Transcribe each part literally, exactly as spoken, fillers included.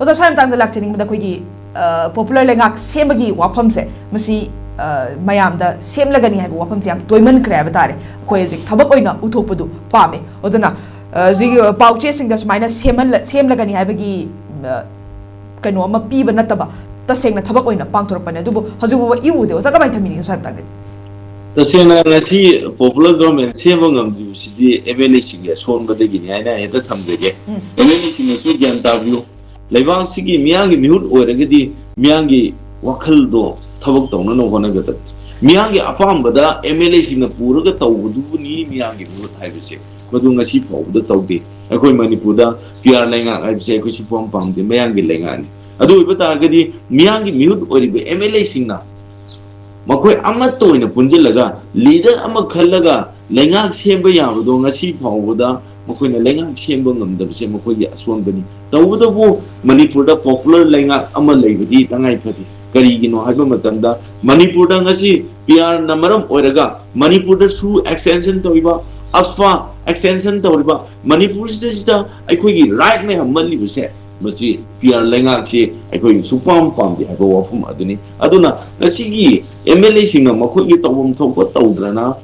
ꯑꯣꯖꯥ, ꯁ꯭ꯋꯥꯏ ꯃꯇꯥꯡꯗ ꯂꯥꯛꯆꯅꯤꯡꯕꯗ, ꯑꯩꯈꯣꯏꯒꯤ ꯄꯣꯄꯨꯂꯔ ꯂꯩꯉꯥꯛ ꯁꯦꯝꯕꯒꯤ ꯋꯥꯐꯝꯁꯦ, ꯃꯁꯤ ꯃꯌꯥꯝꯗ ꯁꯦꯝꯂꯒꯅꯤ ꯍꯥꯏꯕ ꯋꯥꯐꯝꯁꯦ ꯌꯥꯝ ꯇꯣꯏꯃꯟꯈ꯭ꯔꯦ ꯍꯥꯏꯕ ꯇꯥꯔꯦ꯫ ꯑꯩꯈꯣꯏ ꯍꯧꯖꯤꯛ ꯊꯕꯛ ꯑꯣꯏꯅ ꯎꯊꯣꯛꯄꯗꯨ ꯄꯥꯝꯃꯦ꯫ ꯑꯗꯨꯅ ꯍꯧꯖꯤꯛ ꯄꯥꯎꯆꯦꯁꯤꯡꯗ ꯁꯨꯃꯥꯏꯅ ꯁꯦꯝꯍꯜꯂ ꯁꯦꯝꯂꯒꯅꯤ ꯍꯥꯏꯕꯒꯤ ꯀꯩꯅꯣ ꯑꯃ ꯄꯤꯕ ꯅꯠꯇꯕ, ꯇꯁꯦꯡꯅ ꯊꯕꯛ ꯑꯣꯏꯅ ꯄꯥꯡꯊꯣꯔꯛꯄꯅꯦ꯫ ꯑꯗꯨꯕꯨ ꯍꯧꯖꯤꯛ ꯐꯥꯎꯕ ꯏꯎ ꯎꯗꯦ꯫ ꯑꯣꯖꯥ, ꯀꯃꯥꯏꯅ ꯊꯝꯕꯤꯅꯤꯡꯉꯤ ꯁ꯭ꯋꯥꯏ ꯃꯇꯥꯡꯗꯗꯤ? ꯇꯁꯦꯡꯅ ꯉꯁꯤ ꯄꯣꯄꯨꯂꯔ ꯒꯚꯔꯟꯃꯦꯟ ꯁꯦꯝꯕ ꯉꯝꯗ꯭ꯔꯤꯕꯁꯤꯗꯤ ꯑꯦꯝ ꯑꯦꯜ ꯑꯦꯁꯤꯡꯒꯤ ꯑꯁꯣꯟꯕꯗꯒꯤꯅꯤ ꯍꯥꯏꯅ ꯍꯦꯛꯇ ꯊꯝꯖꯒꯦ꯫ ꯎꯝ꯫ ꯑꯦꯝ ꯑꯦꯜ ꯑꯦꯁꯤꯡꯅꯁꯨ ꯒ꯭ꯌꯥꯟ ꯇꯥꯕꯤꯌꯨ꯫ ꯂꯩꯕꯥꯛꯁꯤꯒꯤ ꯃꯤꯌꯥꯝꯒꯤ ꯃꯤꯍꯨꯠ ꯑꯣꯏꯔꯒꯗꯤ ꯃꯤꯌꯥꯝꯒꯤ ꯋꯥꯈꯜꯗꯣ ꯊꯕꯛ ꯇꯧꯅꯅꯕ ꯍꯣꯠꯅꯒꯗꯕꯅꯤ꯫ ꯃꯤꯌꯥꯝꯒꯤ ꯑꯄꯥꯝꯕꯗ ꯑꯦꯝ ꯑꯦꯜ ꯑꯦꯁꯤꯡꯅ ꯄꯨꯔꯒ ꯇꯧꯕꯗꯨꯕꯨꯅꯤ ꯃꯤꯌꯥꯝꯒꯤ ꯃꯤꯍꯨꯠ ꯍꯥꯏꯕꯁꯦ꯫ ꯃꯗꯨ ꯉꯁꯤ ꯐꯥꯎꯕꯗ ꯇꯧꯗꯦ꯫ ꯑꯩꯈꯣꯏ ꯃꯅꯤꯄꯨꯔꯗ ꯄꯤ ꯑꯥꯔ ꯂꯩꯉꯥꯛ ꯍꯥꯏꯕꯁꯦ ꯑꯩꯈꯣꯏ ꯁꯨꯡꯄꯥꯝ ꯄꯥꯝꯗꯦ, ꯃꯌꯥꯝꯒꯤ ꯂꯩꯉꯥꯛꯅꯤ꯫ ꯑꯗꯨ ꯑꯣꯏꯕ ꯇꯥꯔꯒꯗꯤ ꯃꯤꯌꯥꯝꯒꯤ ꯃꯤꯍꯨꯠ ꯑꯣꯏꯔꯤꯕ ꯑꯦꯝ ꯑꯦꯜ ꯑꯦꯁꯤꯡꯅ ꯃꯈꯣꯏ ꯑꯃꯠꯇ ꯑꯣꯏꯅ ꯄꯨꯟꯁꯤꯜꯂꯒ ꯂꯤꯗꯔ ꯑꯃ ꯈꯜꯂꯒ ꯂꯩꯉꯥꯛ ꯁꯦꯝꯕ ꯌꯥꯕꯗꯣ ꯉꯁꯤ ꯐꯥꯎꯕꯗ ꯃꯈꯣꯏꯅ ꯂꯩꯉꯥꯛ ꯁꯦꯝꯕ ꯉꯝꯗꯕꯁꯦ ꯃꯈꯣꯏꯒꯤ ꯑꯁꯣꯟꯕꯅꯤ꯫ ꯇꯧꯕꯇꯕꯨ ꯃꯅꯤꯄꯨꯔꯗ ꯄꯣꯄꯨꯂꯔ ꯂꯩꯉꯥꯛ ꯑꯃ ꯂꯩꯕꯗꯤ ꯇꯉꯥꯏ ꯐꯗꯦ꯫ ꯀꯔꯤꯒꯤꯅꯣ ꯍꯥꯏꯕ ꯃꯇꯝꯗ ꯃꯅꯤꯄꯨꯔꯗ ꯉꯁꯤ ꯄꯤ ꯑꯥꯔꯅ ꯃꯔꯝ ꯑꯣꯏꯔꯒ ꯃꯅꯤꯄꯨꯔꯗꯁꯨ ꯑꯦꯛꯁꯇꯦꯟꯁꯟ ꯇꯧꯔꯤꯕ, ꯑꯐ꯭ꯋꯥ ꯑꯦꯛꯁꯇꯦꯟꯁꯟ ꯇꯧꯔꯤꯕ, ꯃꯅꯤꯄꯨꯔꯁꯤꯗꯩꯁꯤꯗ ꯑꯩꯈꯣꯏꯒꯤ ꯔꯥꯏꯠ ꯃꯌꯥꯝ ꯃꯠꯂꯤꯕꯁꯦ, ꯃꯁꯤ ꯄꯤ ꯑꯥꯔ ꯂꯩꯉꯥꯛꯁꯤ ꯑꯩꯈꯣꯏ ꯁꯨꯡꯄꯥꯝ ꯄꯥꯝꯗꯦ ꯍꯥꯏꯕ ꯋꯥꯐꯝ ꯑꯗꯨꯅꯤ꯫ ꯑꯗꯨꯅ ꯉꯁꯤꯒꯤ ꯑꯦꯝ ꯑꯦꯜ ꯑꯦꯁꯤꯡꯅ ꯃꯈꯣꯏꯒꯤ ꯇꯧꯐꯝ ꯊꯣꯛꯄ ꯇꯧꯗ꯭ꯔꯅ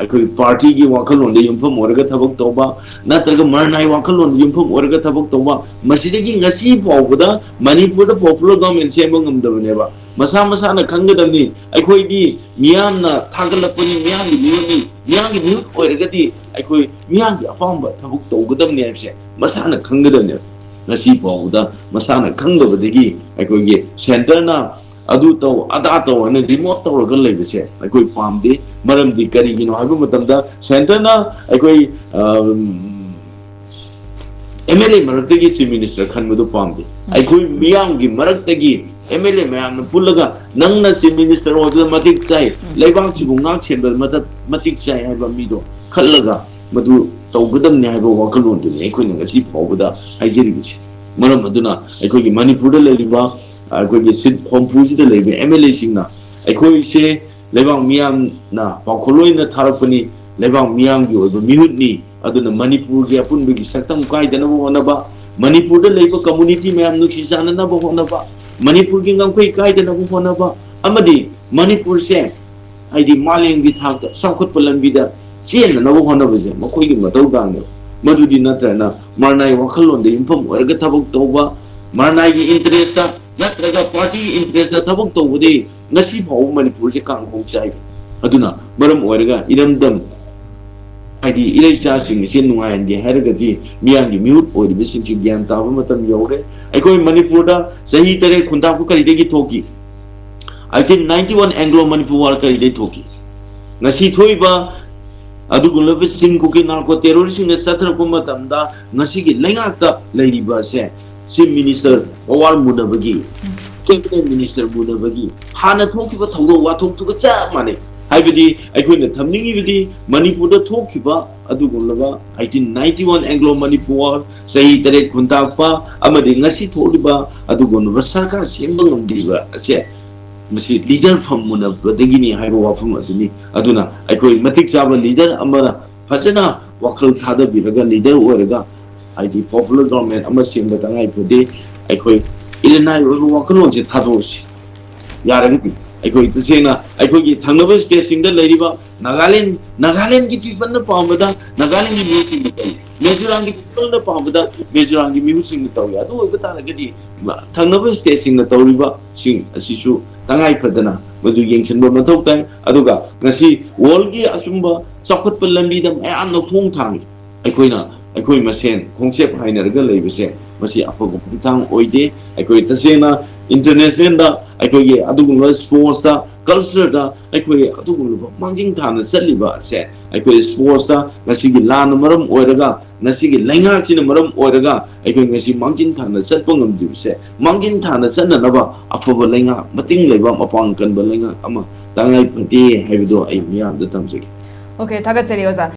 ꯑꯩꯈꯣꯏ ꯄꯥꯔꯇꯤꯒꯤ ꯋꯥꯈꯜꯂꯣꯟꯗ ꯌꯨꯝꯐꯝ ꯑꯣꯏꯔꯒ ꯊꯕꯛ ꯇꯧꯕ ꯅꯠꯇ꯭ꯔꯒ ꯃꯔꯅꯥꯏ ꯋꯥꯈꯜꯂꯣꯟꯗ ꯌꯨꯝꯐꯝ ꯑꯣꯏꯔꯒ ꯊꯕꯛ ꯇꯧꯕ, ꯃꯁꯤꯗꯒꯤ ꯉꯁꯤ ꯐꯥꯎꯕꯗ ꯃꯅꯤꯄꯨꯔꯗ ꯄꯣꯄꯨꯂꯔ ꯒꯚꯔꯟꯃꯦꯟ ꯁꯦꯝꯕ ꯉꯝꯗꯕꯅꯦꯕ꯫ ꯃꯁꯥ ꯃꯁꯥꯅ ꯈꯪꯒꯗꯕꯅꯤ꯫ ꯑꯩꯈꯣꯏꯗꯤ ꯃꯤꯌꯥꯝꯅ ꯊꯥꯒꯠꯂꯛꯄꯅꯤ, ꯃꯤꯌꯥꯝꯒꯤ ꯃꯤꯍꯨꯠꯅꯤ꯫ ꯃꯤꯌꯥꯝꯒꯤ ꯃꯤꯍꯨꯠ ꯑꯣꯏꯔꯒꯗꯤ ꯑꯩꯈꯣꯏ ꯃꯤꯌꯥꯝꯒꯤ ꯑꯄꯥꯝꯕ ꯊꯕꯛ ꯇꯧꯒꯗꯕꯅꯤ ꯍꯥꯏꯕꯁꯦ ꯃꯁꯥꯅ ꯈꯪꯒꯗꯕꯅꯦꯕ꯫ ꯉꯁꯤ ꯐꯥꯎꯕꯗ ꯃꯁꯥꯅ ꯈꯪꯗꯕꯗꯒꯤ ꯑꯩꯈꯣꯏꯒꯤ ꯁꯦꯟꯇꯔꯅ ꯑꯗꯨ ꯇꯧ, ꯑꯗꯥ ꯇꯧ ꯍꯥꯏꯅ ꯔꯤꯃꯣꯠ ꯇꯧꯔꯒ ꯂꯩꯕꯁꯦ ꯑꯩꯈꯣꯏ ꯄꯥꯝꯗꯦ꯫ ꯃꯔꯝꯗꯤ ꯀꯔꯤꯒꯤꯅꯣ ꯍꯥꯏꯕ ꯃꯇꯝꯗ ꯁꯦꯟꯇꯔꯅ ꯑꯩꯈꯣꯏ, ꯑꯝ, ꯑꯦꯝ ꯑꯦꯜ ꯑꯦ ꯃꯔꯛꯇꯒꯤ ꯆꯤꯐ ꯃꯤꯅꯤꯁꯇꯔ ꯈꯟꯕꯗꯨ ꯄꯥꯝꯗꯦ꯫ ꯑꯩꯈꯣꯏ ꯃꯤꯌꯥꯝꯒꯤ ꯃꯔꯛꯇꯒꯤ ꯑꯦꯝ ꯑꯦꯜ ꯑꯦ ꯃꯌꯥꯝꯅ ꯄꯨꯜꯂꯒ ꯅꯪꯅ ꯆꯤꯐ ꯃꯤꯅꯤꯁꯇꯔ ꯑꯣꯏꯕꯗ ꯃꯇꯤꯛ ꯆꯥꯏ, ꯂꯩꯕꯥꯛꯁꯤꯕꯨ ꯉꯥꯛ ꯁꯦꯟꯕꯗ ꯃꯇ-, ꯃꯇꯤꯛ ꯆꯥꯏ ꯍꯥꯏꯕ ꯃꯤꯗꯣ ꯈꯜꯂꯒ ꯃꯗꯨ ꯇꯧꯒꯗꯕꯅꯤ ꯍꯥꯏꯕ ꯋꯥꯈꯜꯂꯣꯟꯗꯨꯅꯤ ꯑꯩꯈꯣꯏꯅ ꯉꯁꯤ ꯐꯥꯎꯕꯗ ꯍꯥꯏꯖꯔꯤꯕꯁꯤ꯫ ꯃꯔꯝ ꯑꯗꯨꯅ ꯑꯩꯈꯣꯏꯒꯤ ꯃꯅꯤꯄꯨꯔꯗ ꯂꯩꯔꯤꯕ, ꯑꯩꯈꯣꯏꯒꯤ ꯁꯤꯠ ꯍꯨꯝꯐꯨꯁꯤꯗ ꯂꯩꯔꯤꯕ ꯑꯦꯝ ꯑꯦꯜ ꯑꯦꯁꯤꯡꯅ ꯑꯩꯈꯣꯏꯁꯦ ꯂꯩꯕꯥꯛ ꯃꯤꯌꯥꯝꯅ ꯄꯥꯎꯈꯣꯜ ꯑꯣꯏꯅ ꯊꯥꯔꯛꯄꯅꯤ, ꯂꯩꯕꯥꯛ ꯃꯤꯌꯥꯝꯒꯤ ꯑꯣꯏꯕ ꯃꯤꯍꯨꯠꯅꯤ, ꯑꯗꯨꯅ ꯃꯅꯤꯄꯨꯔꯒꯤ ꯑꯄꯨꯟꯕꯒꯤ ꯁꯛꯇꯝ ꯀꯥꯏꯗꯅꯕ ꯍꯣꯠꯅꯕ, ꯃꯅꯤꯄꯨꯔꯗ ꯂꯩꯕ ꯀꯝꯃꯨꯅꯤꯇꯤ ꯃꯌꯥꯝ ꯅꯨꯡꯁꯤ ꯆꯥꯟꯅꯅꯕ ꯍꯣꯠꯅꯕ, ꯃꯅꯤꯄꯨꯔꯒꯤ ꯉꯝꯈꯩ ꯀꯥꯏꯗꯅꯕ ꯍꯣꯠꯅꯕ, ꯑꯃꯗꯤ ꯃꯅꯤꯄꯨꯔꯁꯦ ꯍꯥꯏꯗꯤ ꯃꯥꯂꯦꯝꯒꯤ ꯊꯥꯛꯇ ꯆꯥꯎꯈꯠꯄ ꯂꯝꯕꯤꯗ ꯆꯦꯟꯅꯅꯕ ꯍꯣꯠꯅꯕꯁꯦ ꯃꯈꯣꯏꯒꯤ ꯃꯊꯧ ꯇꯥꯡꯅꯦꯕ꯫ ꯃꯗꯨꯗꯤ ꯅꯠꯇ꯭ꯔꯅ ꯃꯔꯅꯥꯏ ꯋꯥꯈꯜꯂꯣꯟꯗ ꯌꯨꯝꯐꯝ ꯑꯣꯏꯔꯒ ꯊꯕꯛ ꯇꯧꯕ, ꯃꯔꯅꯥꯏꯒꯤ ꯏꯟꯇꯔꯦꯁꯇ ꯅꯠꯇ꯭ꯔꯒ ꯄꯥꯔꯇꯤꯒꯤ ꯏꯟꯇꯔꯦꯁꯇ ꯊꯕꯛ ꯇꯧꯕꯗꯤ ꯉꯁꯤ ꯐꯥꯎꯕ ꯃꯅꯤꯄꯨꯔꯁꯦ ꯀꯥꯡꯈꯣꯡ ꯆꯥꯏ꯫ ꯑꯗꯨꯅ ꯃꯔꯝ ꯑꯣꯏꯔꯒ ꯏꯔꯝꯗꯝ ꯍꯥꯏꯗꯤ ꯏꯔꯩꯆꯥꯁꯤꯡ ꯑꯁꯤ ꯅꯨꯡꯉꯥꯏꯍꯟꯒꯦ ꯍꯥꯏꯔꯒꯗꯤ ꯃꯤꯌꯥꯝꯒꯤ ꯃꯤꯍꯨꯠ ꯑꯣꯏꯔꯤꯕꯁꯤꯡꯁꯤ ꯒ꯭ꯌꯥꯟ ꯇꯥꯕ ꯃꯇꯝ ꯌꯧꯔꯦ꯫ ꯑꯩꯈꯣꯏ ꯃꯅꯤꯄꯨꯔꯗ ꯆꯍꯤ ꯇꯔꯦꯠ ꯈꯨꯟꯇꯥꯛꯄ ꯀꯔꯤꯗꯒꯤ ꯊꯣꯛꯈꯤ? Eighteen ninety one Anglo Manipur war ꯀꯔꯤꯗꯒꯤ ꯊꯣꯛꯈꯤ? ꯉꯁꯤ ꯊꯣꯛꯏꯕ ꯑꯗꯨꯒꯨꯝꯂꯕ ꯆꯤꯡ ꯀꯨꯀꯤ ꯅꯥꯔꯀꯣ ꯇꯦꯔꯣꯔꯤꯁꯁꯤꯡꯅ ꯆꯠꯊꯔꯛꯄ ꯃꯇꯝꯗ ꯉꯁꯤꯒꯤ ꯂꯩꯉꯥꯛꯇ ꯂꯩꯔꯤꯕ ꯑꯁꯦ ꯆꯤꯐ ꯃꯤꯅꯤꯁꯇꯔ ꯄꯋꯥꯔ ꯃꯨꯟꯅꯕꯒꯤ, ꯀꯦꯕꯤꯅꯦꯠ ꯃꯤꯅꯤꯁꯇꯔ ꯃꯨꯟꯅꯕꯒꯤ ꯍꯥꯟꯅ ꯊꯣꯛꯈꯤꯕ ꯊꯧꯗꯣꯛ ꯋꯥꯊꯣꯛꯇꯨꯒ ꯆꯞ ꯃꯥꯟꯅꯩ꯫ ꯍꯥꯏꯕꯗꯤ ꯑꯩꯈꯣꯏꯅ ꯊꯝꯅꯤꯡꯉꯤꯕꯗꯤ ꯃꯅꯤꯄꯨꯔꯗ ꯊꯣꯛꯈꯤꯕ ꯑꯗꯨꯒꯨꯝꯂꯕ eighteen ninety one Anglo Manipur war, ꯆꯍꯤ ꯇꯔꯦꯠ ꯈꯨꯟꯇꯥꯛꯄ ꯑꯃꯗꯤ ꯉꯁꯤ ꯊꯣꯛꯂꯤꯕ ꯑꯗꯨꯒꯨꯝꯂꯕ ꯁꯔꯀꯥꯔ ꯁꯦꯝꯕ ꯉꯝꯗ꯭ꯔꯤꯕ ꯑꯁꯦ ꯃꯁꯤ ꯂꯤꯗꯔ ꯐꯝ ꯃꯨꯟꯅꯕꯗꯒꯤꯅꯤ ꯍꯥꯏꯕ ꯋꯥꯐꯝ ꯑꯗꯨꯅꯤ꯫ ꯑꯗꯨꯅ ꯑꯩꯈꯣꯏ ꯃꯇꯤꯛ ꯆꯥꯕ ꯂꯤꯗꯔ ꯑꯃꯅ ꯐꯖꯅ ꯋꯥꯈꯜ ꯊꯥꯗꯕꯤꯔꯒ ꯂꯤꯗꯔ ꯑꯣꯏꯔꯒ ꯍꯥꯏꯗꯤ ꯄꯣꯄꯨꯂꯔ ꯒꯣꯚꯔꯟꯃꯦꯟꯠ ꯑꯃ ꯁꯦꯝꯕ ꯇꯉꯥꯏ ꯐꯗꯦ꯫ ꯑꯩꯈꯣꯏ ꯏꯔꯟꯅꯥꯏ ꯑꯣꯏꯕ ꯋꯥꯈꯜꯂꯣꯟꯁꯦ ꯊꯥꯗꯣꯛꯑꯁꯤ꯫ ꯌꯥꯔꯒꯗꯤ ꯑꯩꯈꯣꯏ ꯇꯁꯦꯡꯅ ꯑꯩꯈꯣꯏꯒꯤ ꯊꯪꯅꯕ ꯁ꯭ꯇꯦꯠꯁꯤꯡꯗ ꯂꯩꯔꯤꯕ ꯅꯥꯒꯥꯂꯦꯟ, ꯅꯥꯒꯥꯂꯦꯟꯒꯤ ꯄꯤꯄꯜꯅ ꯄꯥꯝꯕꯗ ꯅꯥꯒꯥꯂꯦꯟꯒꯤ ꯃꯤꯑꯣꯏꯁꯤꯡꯅ ꯇꯧꯏ, ꯃꯤꯖꯣꯔꯥꯝꯒꯤ ꯄꯤꯄꯜꯅ ꯄꯥꯝꯕꯗ ꯃꯤꯖꯣꯔꯥꯝꯒꯤ ꯃꯤꯍꯨꯠꯁꯤꯡꯅ ꯇꯧꯏ꯫ ꯑꯗꯨ ꯑꯣꯏꯕ ꯇꯥꯔꯒꯗꯤ ꯊꯪꯅꯕ ꯁ꯭ꯇꯦꯠꯁꯤꯡꯅ ꯇꯧꯔꯤꯕꯁꯤꯡ ꯑꯁꯤꯁꯨ ꯇꯉꯥꯏ ꯐꯗꯅ ꯃꯗꯨ ꯌꯦꯡꯁꯤꯟꯕ ꯃꯊꯧ ꯇꯥꯏ꯫ ꯑꯗꯨꯒ ꯉꯁꯤ ꯋꯥꯔꯜꯒꯤ ꯑꯆꯨꯝꯕ ꯆꯥꯎꯈꯠꯄ ꯂꯝꯕꯤꯗ ꯃꯌꯥꯝꯅ ꯈꯣꯡ ꯊꯥꯡꯉꯤ꯫ ꯑꯩꯈꯣꯏꯅ ꯑꯩꯈꯣꯏ ꯃꯁꯦꯟ ꯈꯣꯡꯆꯦꯞ ꯍꯥꯏꯅꯔꯒ ꯂꯩꯕꯁꯦ ꯃꯁꯤ ꯑꯐꯕ ꯈꯣꯡꯊꯥꯡ ꯑꯣꯏꯗꯦ꯫ ꯑꯩꯈꯣꯏ ꯇꯁꯦꯡꯅ ꯏꯟꯇꯔꯅꯦꯁꯅꯦꯜꯗ ꯑꯩꯈꯣꯏꯒꯤ ꯑꯗꯨꯒꯨꯝꯂꯕ ꯁ꯭ꯄꯣꯔꯠꯁꯇ, ꯀꯜꯆꯔꯗ ꯑꯩꯈꯣꯏ ꯑꯗꯨꯒꯨꯝꯂꯕ ꯃꯥꯡꯖꯤꯟ ꯊꯥꯅ ꯆꯠꯂꯤꯕ ꯑꯁꯦ ꯑꯩꯈꯣꯏ ꯁ꯭ꯄꯣꯔꯠꯁꯇ ꯉꯁꯤꯒꯤ ꯂꯥꯟꯅ ꯃꯔꯝ ꯑꯣꯏꯔꯒ, ꯉꯁꯤꯒꯤ ꯂꯩꯉꯥꯛꯁꯤꯅ ꯃꯔꯝ ꯑꯣꯏꯔꯒ ꯑꯩꯈꯣꯏ ꯉꯁꯤ ꯃꯥꯡꯖꯤꯟ ꯊꯥꯅ ꯆꯠꯄ ꯉꯝꯗ꯭ꯔꯤꯕꯁꯦ, ꯃꯥꯡꯖꯤꯟ ꯊꯥꯅ ꯆꯠꯅꯅꯕ ꯑꯐꯕ ꯂꯩꯉꯥꯛ, ꯃꯇꯤꯡ ꯂꯩꯕꯥꯛ, ꯃꯄꯥꯡ ꯀꯟꯕ ꯂꯩꯉꯥꯛ ꯑꯃ ꯇꯉꯥꯏ ꯐꯗꯦ ꯍꯥꯏꯕꯗꯣ ꯑꯩ ꯃꯤꯌꯥꯝꯗ ꯊꯝꯖꯒꯦ꯫ ꯑꯣꯀꯦ, ꯊꯥꯒꯠꯆꯔꯤ ꯑꯣꯖꯥ꯫